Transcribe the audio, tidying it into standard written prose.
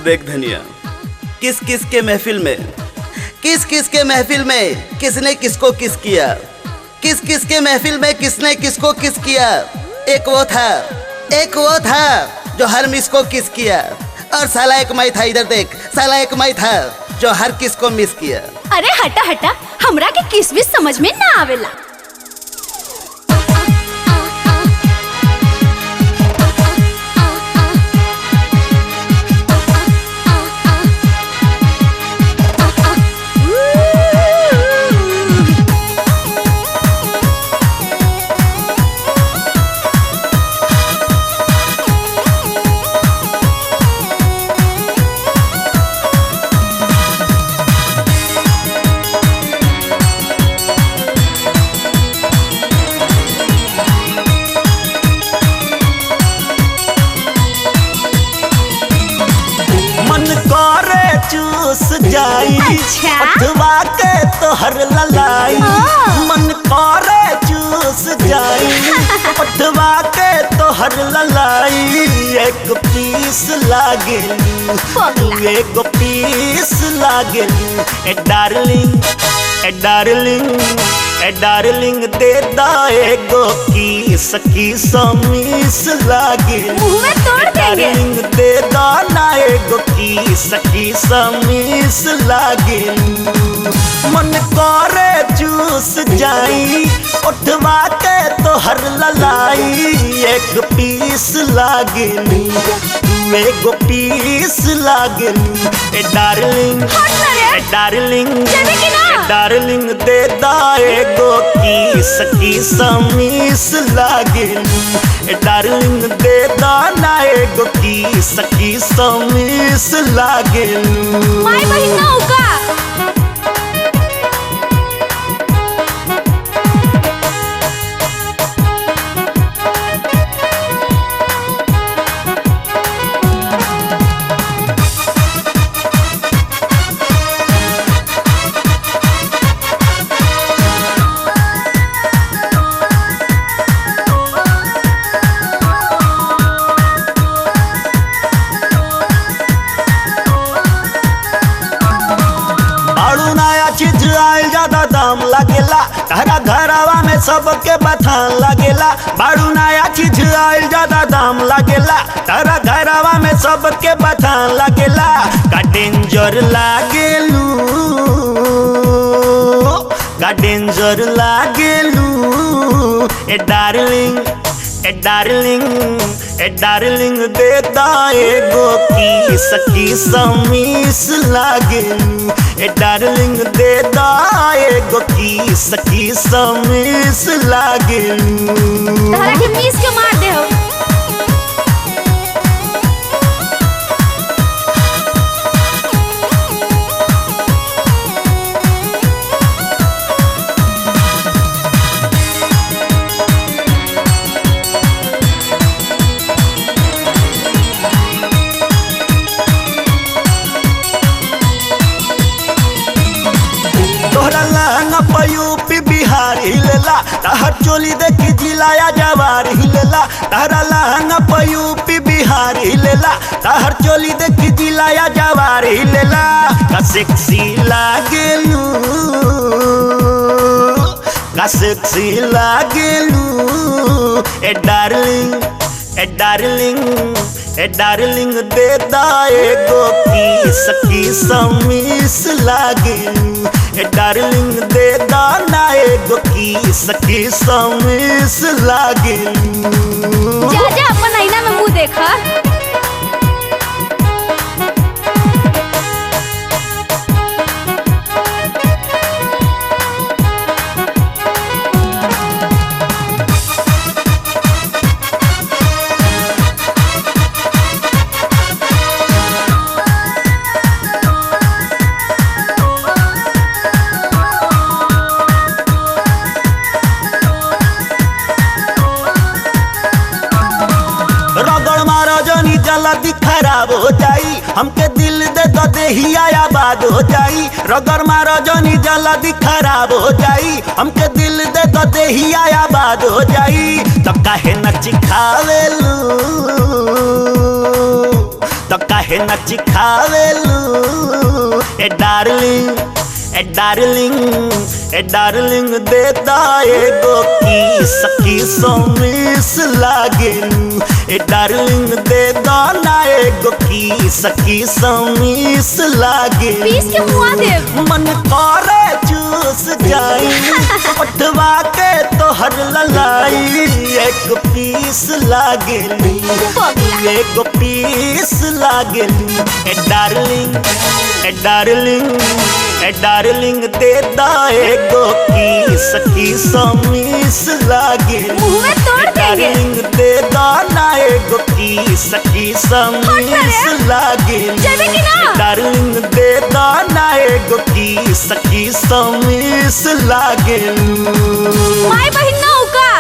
देख धनिया, किस किस के महफिल में, किस किस के महफिल में किसने किसको किस किया, किस किस के महफिल में किसने किसको किस किया। एक वो था, एक वो था जो हर मिस को किस किया, और साला एक मैं था, इधर देख, साला एक मैं था जो हर किस को मिस किया। अरे हटा हटा, हमरा के किस भी समझ में ना आवेला। मन करे चूस जाई। अच्छा। अथवा के तोहर ललाई। हाँ। मन करे चूस जाई, अथवा के तोहर ललाई। एक पीस लागेलू, पगला। एक पीस लागेलू। ए डार्लिंग, ए डार्लिंग, ए डार्लिंग दे दा एगो किस, किस मिस लागेलू। मुंह में तोड़ देंगे। डार्लिंग दे दाना एगो किस, किस मिस लागेलू। मन करे चूस जाई, उठवा के तोहर ललाई। एक पीस लागेलू, तू एगो पीस लागेलू। ए डार्लिंग, हट ना रे। ए डार्लिंग, जेबे कि ना? ए डार्लिंग दे दा एगो किस, किस मिस लागेलू। ए डार्लिंग दे दाना एगो किस, किस मिस लागेलू। माय बहिन ना उका। बाड़ू नया चीज आइल ज्यादा दाम लागेला, तारा घरवा में सबके बथान लागेला। बाड़ू नया चीज आइल ज्यादा दाम लागेला, तारा घरवा में सबके बथान लागेला। का डेंजर लागेलू, का डेंजर लागेलू। ए डार्लिंग, ए डार्लिंग, ए डार्लिंग दे दा एगो किस, किस मिस लागेलू। ए डार्लिंग दे दा एगो किस, किस मिस लागेलू। तहरा के मीस के मार दे हो। तोहरा लहंगा पर यूपी बिहार हिलेला, तहर चोली देखी जिलाया जवार हिलेला। तहरा लहंगा पर यूपी बिहार हिलेला, तहर चोली देखी जिलाया जवार हिलेला। का सेक्सी लागेलू, का सेक्सी लागेलू। ए डार्लिंग, ए डार्लिंग, ए डार्लिंग दे दा एगो किस, किस मिस लागेलू। ए डार्लिंग दे दाना एगो किस, किस मिस लागेलू। जा जा अपन आईना में मुंह देखा। रगड़ मारो जनी जल्दी खराब हो जाई, हमके दिल दे दो देहिया आबाद हो जाई। रगड़ मारो जनी जल्दी खराब हो जाई, हमके दिल दे दो देहिया आबाद हो जाई। तो काहे न चिखावेलू, तो काहे न चिखावेलू। ए डार्लिंग, ए डार्लिंग, ए डार्लिंग दे दा एगो किस, किसो मिस लागेलू। ए डार्लिंग दे दा ना एगो किस, किसो मिस लागेलू। पीस के मुआ देब। मन करे चूस जाई उठवा के तोहर ललाई, एक पीस लागेलू, एक पीस लागेलू। ए डार्लिंग, ए डार्लिंग, ए डार्लिंग दे दा एगो किस, किसो मिस लागेलू। मुंह में तोड़ देंगे। डार्लिंग दे दा ना एगो किस, किसो मिस लागेलू। जेबे कि ना? डार्लिंग दे दा ना एगो किस, किसो मिस लागेलू। माय बहिन ना उका।